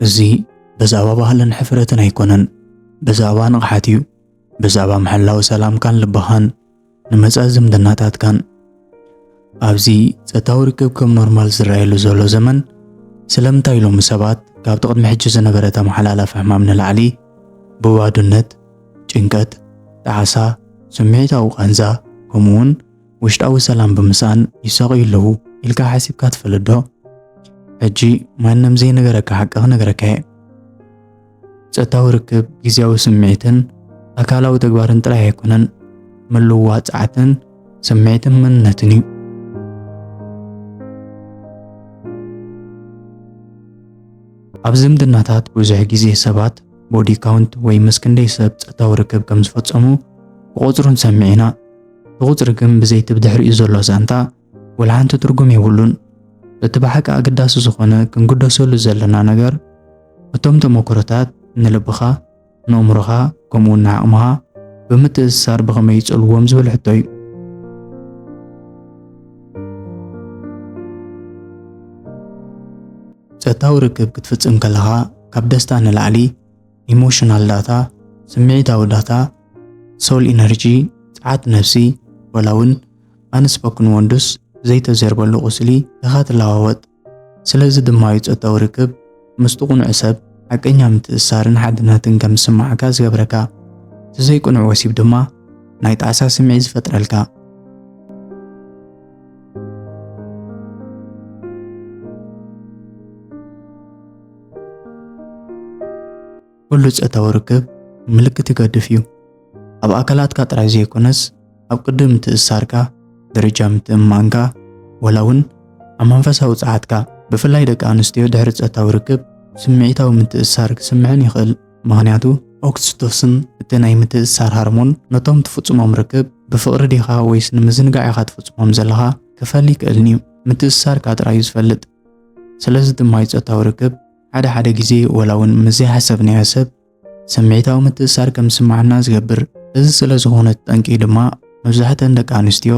እዚ ብዛዕባ ባህልን ሕፍረትን ኣይኮነን፣ ብዛዕባ ንቕሓት እዩ። ብዛዕባ ምሕላው ሰላምካን ልብኻን፣ ንመጻኢ ዝምድናታትካን። ኣብዚ ጸታዊ ርክብ ከም ኖርማል ዝረኣየሉ ዘሎ ዘመን፣ ስለምንታይ ሎሚ ሰባት ካብቲ ቅድሚ ሕጂ ዝነበረ ተመሓላላፊ ሕማም ንላዕሊ ብባዶነት፣ ጭንቀት፣ ጣዕሳ፣ ስምዒታዊ ቃንዛ፣ ከምኡውን ውሽጣዊ ሰላም ብምስኣን ይሳቐዩ ኣለዉ ኢልካ ሓሲብካ ትፈልጥ ዶ? ሕጂ ማንም ዘይነገረካ ሓቂ ክነግረካ እየ። ጸታዊ ርክብ ግዝያዊ ስምዒትን ኣካላዊ ተግባርን ጥራይ ኣይኮነን፣ ምልውዋጥ ጸዓትን ስምዒትን መንነትን እዩ። ኣብ ዝምድናታት ብዙሕ ግዜ ሰባት ቦዲ ካውንት ወይ ምስ ክንደይ ሰብ ጸታዊ ርክብ ከም ዝፈጸሙ ብቑጽሩ ንሰምዕ ኢና። እቲ ቁጽሪ ግን ብዘይቲ ብድሕሪኡ ዘሎ ዛንታ ወላ ሓንቲ ትርጉም የብሉን። እቲ ብሓቂ ኣገዳሲ ዝኾነ ክንግደሰሉ ዘለና ነገር፣ እቶም ተመክሮታት ንልብኻ፣ ንእምሮኻ፣ ከምኡውን ንዓቕምኻ ብምትእስሳር ብኸመይ ይጸልዎም ዝብል ሕቶ እዩ። ጸታዊ ርክብ ክትፍጽም ከለኻ፣ ካብ ደስታ ንላዕሊ ኢሞሽናል ዳታ፣ ስምዒታዊ ዳታ፣ ሶል ኢነርጂ፣ ጸዓት ነፍሲ፣ ወላ እውን ኣንስፖክን ወንዱስ ዘይተዘርበሉ ቁስሊ ኢኻ ትለዋወጥ። ስለዚ ድማ እዩ ጾታዊ ርክብ ምስቲ ቅኑዕ ሰብ ሓቀኛ ምትእስሳርን ሓድነትን ከም ዝስምዓካ ዝገብረካ። እቲ ዘይቅኑዕ ወሲብ ድማ ናይ ጣዕሳ ስምዒት ዝፈጥረልካ። ኩሉ ጾታዊ ርክብ ምልክት ይገድፍ እዩ። ኣብ ኣካላትካ ጥራይ ዘይኮነስ፣ ኣብ ቅዲ ምትእስሳርካ፣ ደረጃ ምትእምማንካ፣ ወላ እውን ኣብ መንፈሳዊ ጸዓትካ። ብፍላይ ደቂ ኣንስትዮ ድሕሪ ጾታዊ ርክብ ስምዒታዊ ምትእስሳር ክስምዐን ይኽእል። ምኽንያቱ ኦክሲቶሲን፣ እቲ ናይ ምትእስሳር ሃርሞን፣ ነቶም ትፍጽሞም ርክብ ብፍቕሪ ዲኻ ወይስ ንምዝንጋዕ ኢኻ ትፍጽሞም ዘለኻ ክፈሊ ይኽእልን እዩ። ምትእስሳርካ ጥራይ እዩ ዝፈልጥ። ስለዚ ድማ እዩ ጾታዊ ርክብ ሓደ ሓደ ግዜ ወላ እውን ምስ ዘይሓሰብናዮ ሰብ ስምዒታዊ ምትእስሳር ከም ዝስምዓና ዝገብር። እዚ ስለ ዝኾነ እቲ ጠንቂ ድማ መብዛሕተን ደቂ ኣንስትዮ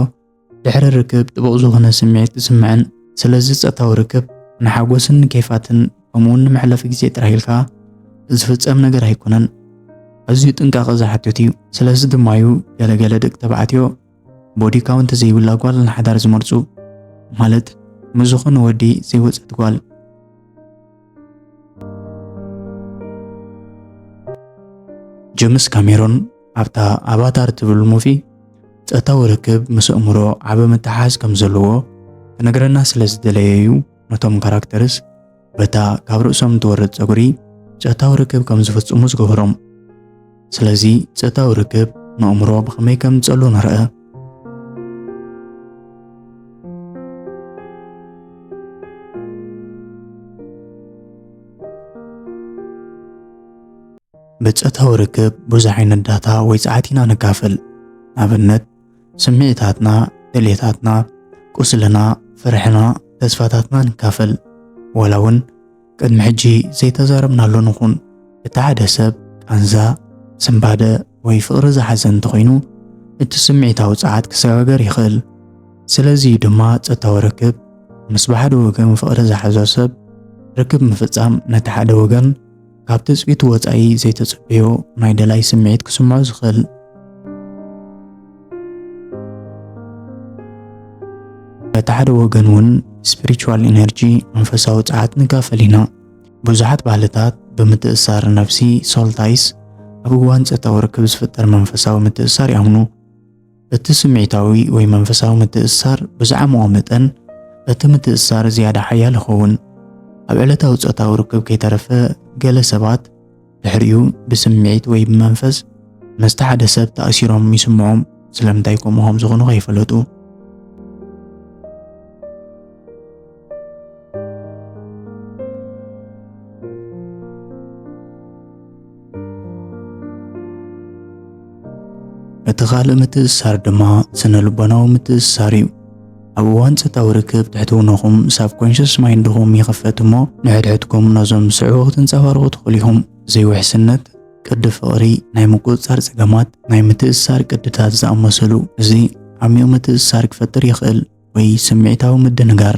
ድሕሪ ርክብ ጥቡቕ ዝኾነ ስምዒት ክስምዐን። ስለዚ ጾታዊ ርክብ ንሓጎስን ንኬፋትን ከምኡውን ንመሕለፊ ግዜ ጥራይ ኢልካ ዝፍጸም ነገር ኣይኮነን። ኣዝዩ ጥንቃቐ ዝሓትት እዩ። ስለዚ ድማ እዩ ገለገለ ደቂ ተባዕትዮ ቦዲ ካውንት ዘይብላ ጓል ንሓዳር ዝመርጹ፣ ማለት ምስ ዝኾነ ወዲ ዘይወጸት ጓል። ጀምስ ካሜሮን ኣብታ ኣቫታር ትብል ሙቪ፣ ጾታዊ ርክብ ምስ ኣእምሮ ዓቢ ምትሓሓዝ ከም ዘለዎ ክነግረና ስለ ዝደለየ እዩ ነቶም ካራክተርስ በታ ካብ ርእሶም እትወርድ ጸጉሪ ጾታዊ ርክብ ከም ዝፍጽሙ ዝገብሮም። ስለዚ ጾታዊ ርክብ ንኣእምሮ ብኸመይ ከም ዝጸሉ ንርኣ። ብጾታዊ ርክብ ብዙሕ ዓይነት ዳታ ወይ ጸዓት ኢና ንካፈል። ንኣብነት፣ ስምዒታትና፣ ድሌታትና፣ ቁስልና፣ ፍርሕና፣ ተስፋታትና ንካፈል። ዋላ እውን ቅድሚ ሕጂ ዘይተዛረብናሉ ንኹን። እቲ ሓደ ሰብ ቃንዛ፣ ስንባደ ወይ ፍቕሪ ዝሓዘ እንተኾይኑ፣ እቲ ስምዒታዊ ጸዓት ክሰጋገር ይኽእል። ስለዚ እዩ ድማ ጾታዊ ርክብ ምስ ብሓደ ወገን ፍቕሪ ዝሓዞ ሰብ ርክብ ምፍጻም ነቲ ሓደ ወገን ካብ ትጽቢቱ ወጻኢ ዘይተጸበዮ ናይ ደላይ ስምዒት ክስምዖ ዝኽእል። በቲ ሓደ ወገን እውን ስፒሪቹዋል ኢነርጂ፣ መንፈሳዊ ጸዓት ንካፈል ኢና። ብዙሓት ባህልታት ብምትእስሳር ነፍሲ፣ ሶል ታይስ፣ ኣብ እዋን ጾታዊ ርክብ ዝፍጠር መንፈሳዊ ምትእስሳር ይኣምኑ። እቲ ስምዒታዊ ወይ መንፈሳዊ ምትእስሳር ብዝዓመቖ መጠን፣ እቲ ምትእስሳር ዝያዳ ሓያል ይኸውን። ኣብ ዕለታዊ ጾታዊ ርክብ ከይተረፈ፣ ገለ ሰባት ድሕሪኡ ብስምዒት ወይ ብመንፈስ ምስቲ ሓደ ሰብ ተኣሲሮም ይስምዖም። ስለምንታይ ከምኡ ከም ዝኾኑ ከይፈለጡ። እቲ ካልእ ምትእስሳር ድማ ስነ ልቦናዊ ምትእስሳር እዩ። ኣብ እዋን ጾታዊ ርክብ ትሕትውነኹም፣ ሳብኮንሽስ ማይንድኹም፣ ይኽፈት እሞ፣ ንሕድሕድኩም ነዞም ዝስዕቡ ክትንጸባረቑ ትኽእሉ ኢኹም። ዘይውሕስነት፣ ቅዲ ፍቕሪ፣ ናይ ምቁጽጻር ጸገማት፣ ናይ ምትእስሳር ቅድታት ዝኣመሰሉ። እዚ ዓሚቕ ምትእስሳር ክፈጥር ይኽእል። ወይ ስምዒታዊ ምድንጋር።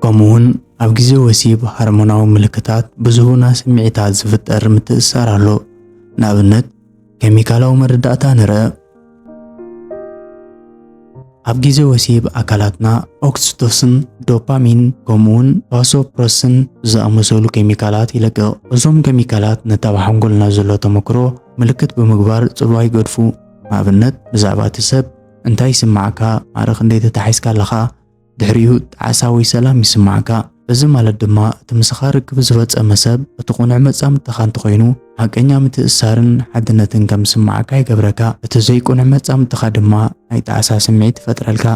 ከምኡውን ኣብ ግዜ ወሲብ ሃርሞናዊ ምልክታት ብዝህቡና ስምዒታት ዝፍጠር ምትእስሳር ኣሎ። ንኣብነት፣ ኬሚካላዊ መረዳእታ ንርአ። ኣብ ግዜ ወሲብ ኣካላትና ኦክሲቶሲን፣ ዶፓሚን፣ ከምኡውን ቫሶፕረሲን ዝኣመሰሉ ኬሚካላት ይለቅቕ። እዞም ኬሚካላት ነታ ኣብ ሓንጎልና ዘሎ ተመክሮ ምልክት ብምግባር ጽልዋ ይገድፉ። ንኣብነት፣ ብዛዕባ እቲ ሰብ እንታይ ይስምዓካ፣ ማዕረ ክንደይ ተታሒዝካ ኣለኻ፣ ድሕሪኡ ጣዕሳ ወይ ሰላም ይስምዓካ። እዚ ማለት ድማ እቲ ምሳኻ ርክብ ዝፈጸመ ሰብ እቲ ቅኑዕ መጻምድትኻ እንተኾይኑ፣ ሓቀኛ ምትእስሳርን ሓድነትን ከም ዝስምዓካ ይገብረካ። እቲ ዘይቅኑዕ መጻምድትኻ ድማ ናይ ጣዕሳ ስምዒት ይፈጥረልካ።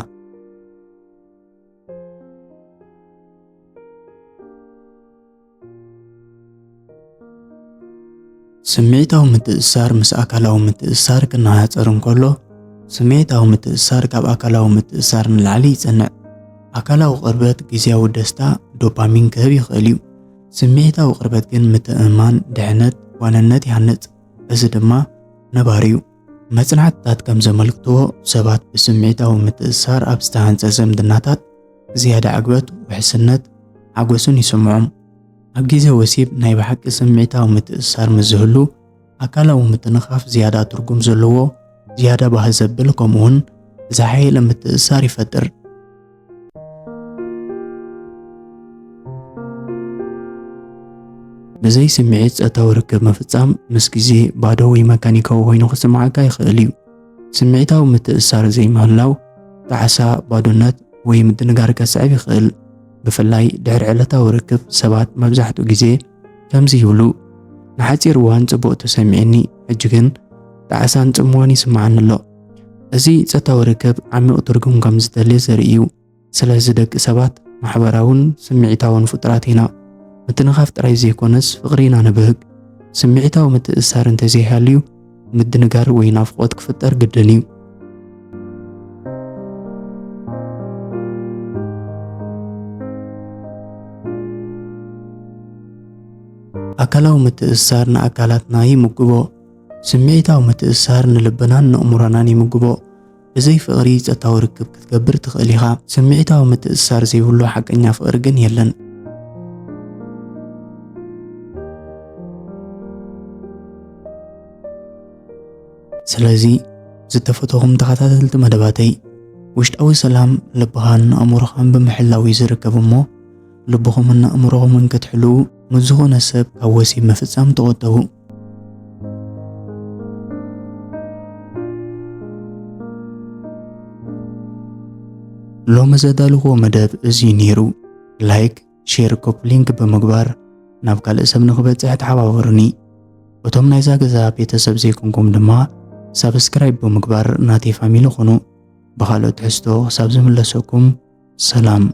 ስምዒታዊ ምትእስሳር ምስ ኣካላዊ ምትእስሳር ክነጻጸር እንከሎ፣ ስምዒታዊ ምትእስሳር ካብ ኣካላዊ ምትእስሳር ንላዕሊ ይጸንዕ። ኣካላዊ ቅርበት ግዝያዊ ደስታ፣ ዶፓሚን፣ ክህብ ይኽእል እዩ። ስምዒታዊ ቅርበት ግን ምትእምማን፣ ድሕነት፣ ዋንነት ይሃንጽ። እዚ ድማ ነባሪ እዩ። መጽናዕትታት ከም ዘመልክትዎ፣ ሰባት ብስምዒታዊ ምትእስሳር ኣብ ዝተሃንጸ ዝምድናታት ዝያዳ ዕግበት፣ ውሕስነት፣ ሓጎስን ይስምዖም። ኣብ ግዜ ወሲብ ናይ ብሓቂ ስምዒታዊ ምትእስሳር ምስ ዝህሉ፣ ኣካላዊ ምትንኻፍ ዝያዳ ትርጉም ዘለዎ፣ ዝያዳ ባህ ዘብል፣ ከምኡውን ዝሓየለ ምትእስሳር ይፈጥር። ብዘይ ስምዒት ጾታዊ ርክብ ምፍጻም ምስ ግዜ ባዶ ወይ መካኒካዊ ኮይኑ ክስምዓካ ይኽእል እዩ። ስምዒታዊ ምትእስሳር ዘይምህላው ጣዕሳ፣ ባዶነት ወይ ምድንጋር ከስዕብ ይኽእል። ብፍላይ ድሕሪ ዕለታዊ ርክብ ሰባት መብዛሕትኡ ግዜ ከምዚ ይብሉ፣ "ንሓጺር እዋን ጽቡቕ ተሰሚዑኒ፣ ሕጂ ግን ጣዕሳን ጽምዋን ይስምዓኒ ኣሎ።" እዚ ጾታዊ ርክብ ዓሚቕ ትርጉም ከም ዝደሊ ዘርኢ እዩ። ስለዚ ደቂ ሰባት ማሕበራውን ስምዒታውን ፍጡራት ኢና። ምትንኻፍ ጥራይ ዘይኮነስ ፍቕሪ ኢና ንብህግ። ስምዒታዊ ምትእስሳር እንተዘይሃልዩ ምድንጋር ወይ ናፍቖት ክፍጠር ግድን እዩ። ኣካላዊ ምትእስሳር ንኣካላትና ይምግቦ። ስምዒታዊ ምትእስሳር ንልብናን ንእምሮናን ይምግቦ። ብዘይ ፍቕሪ ጾታዊ ርክብ ክትገብር ትኽእል ኢኻ። ስምዒታዊ ምትእስሳር ዘይብሉ ሓቀኛ ፍቕሪ ግን የለን። ስለዚ ዝተፈተኹም ተኸታተልቲ መደባተይ፣ ውሽጣዊ ሰላም ልብኻን ኣእምሮኻን ብምሕላው እዩ ዝርከብ እሞ፣ ልብኹምን ኣእምሮኹምን ክትሕልዉ ምስ ዝኾነ ሰብ ካብ ወሲብ ምፍጻም ተቖጠቡ። ሎሚ ዘዳልኹዎ መደብ እዚ እዩ ነይሩ። ላይክ፣ ሼር፣ ኮፕ ሊንክ ብምግባር ናብ ካልእ ሰብ ንኽበጽሕ ተሓባበሩኒ። እቶም ናይዛ ገዛ ቤተሰብ ዘይኮንኩም ድማ ሳብስክራይብ ብምግባር ናተይ ፋሚሊ ኩኑ። ብኻልኦት ትሕዝቶ ክሳብ ዝምለሰኩም ሰላም።